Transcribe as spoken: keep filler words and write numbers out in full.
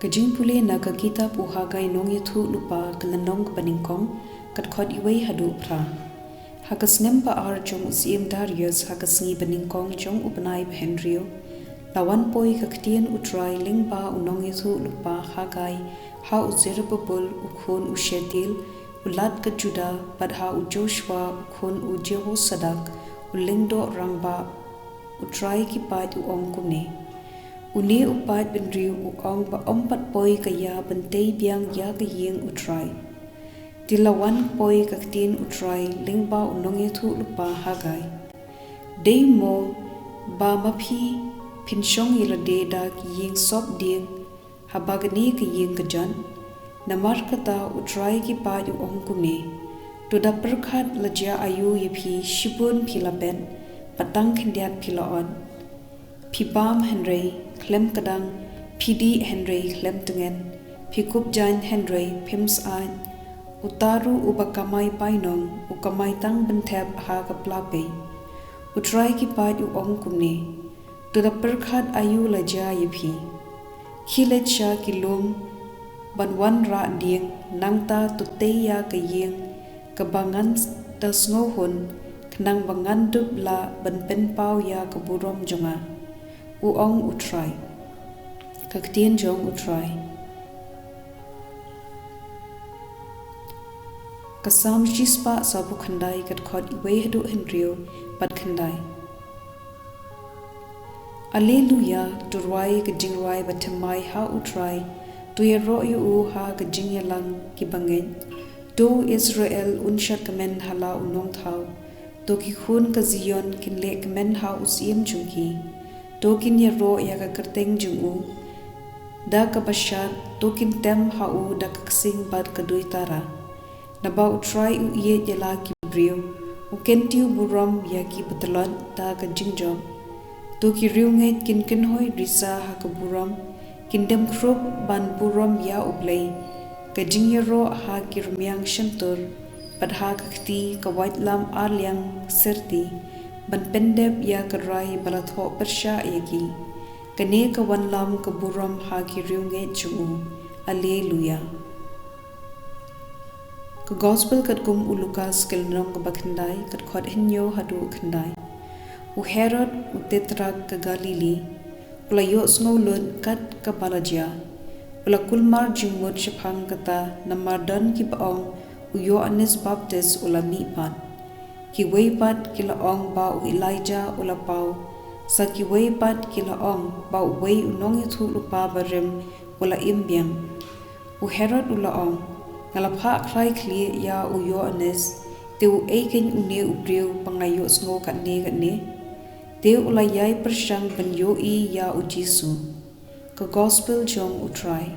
Ka jingpule na ka kitab u Haggai nongïathuhlypa, ka lynnong kaba nyngkong, ka dkhot wei haduh phra. Ha ka snem ba ar jong u syiem Darius, ha ka sngi ba nyngkong jong u bnai ba hynriew, la wan poi ka ktien u Trai lyngba u nongïathuhlypa Haggai ha u Zerubbabel u khun u Shealtiel, u lat ka Judah, bad ha u Joshua u khun u Jehozadak, u lyngdoh rangbah. U Trai ki paid u ong kumne: Une u paid bynriew u ong ba ym pat poi ka ïa ban tei biang ïa ka ïing u Trai. Te la wan poi ka ktien u Trai lyngba u nongïathuhlypa Haggai. Dei mo ba ma phi phin shong ïalade da ki ïing sop dieng haba kane ka ïing ka jot? Namar kata u Trai ki paid u ong kumne: To da pyrkhat la jia aïu ïa phi, shibun phi la pet, bad tang khyndiat phi la ot. Phi bam hynrei khlem kdang, phi dih hynrei khlem tngen, phi kup jaiñ hynrei phim syaid. Uta ruh uba kamai painong u kamai tang ban thep ha ka pla pei. U Trai ki paid u ong kumne: To da pyrkhat aïu la jia ïa phi. Khie leit sha ki lum ban wanrah dieng, nangta to tei ïa ka ïing kaba ngan da sngewhun, khnang ba ngan dup lah ban pynpaw ïa ka burom jong nga, u ong u Trai. Ka ktien jong u Trai. Ka Salm shispah sawphew khyndai, ka dkhot wei haduh hynriew bad khyndai. Alleluia, to rwai ka jingrwai bathymmai ha u Trai, to ïaroh ïa u ha ka jingïalang ki bangeit. To u Israel un shad kmen ha la u nongthaw. To ki khun ka Zion kin leh kmen ha u syiem jong ki. To kin ïaroh ïa ka kyrteng jong u da kaba shad, to kin tem ha u da ka ksing bad ka duitara. Naba u Trai u ïeit ïa la ki briew, u kyntiew burom ïa ki batlot da ka jingjop. To ki riewngeit kin kynhoi risa ha ka burom, kin dem khrup ban burom ïa U Blei. Ka jingïaroh ha ki rmiang shyntur, bad ha ka kti ka waitlam arliang syrti, ban pyndep ïa ka rai ba la thoh pyrshah ïa ki. Kane ka wanlam ka burom ha ki riewngeit jong u. Alleluia. Ka Gospel katkum u Lukas, ka lynnong kaba khyndai, ka dkhot hynñiew haduh khyndai. U Herod u Tetrak ka Galili u la ïohsngew lut kat kaba la jia. U la kulmar jingmut shaphang kata, namar don kiba ong u Ïoannis Baptis u la mihpat. Kiwei pat ki la ong ba u Elijah u la paw. Sa kiwei pat ki la ong ba uwei u nongïathuhlypa barim u la im biang. U Herod u la ong: Nga la phah khlai khlieh ïa u Ïoannis, te uei keiñ une u briew ba nga ïohsngew katne katne? Te u la ïai pyrshang ban ïohi ïa u Jisu. Ka Gospel jong u Trai.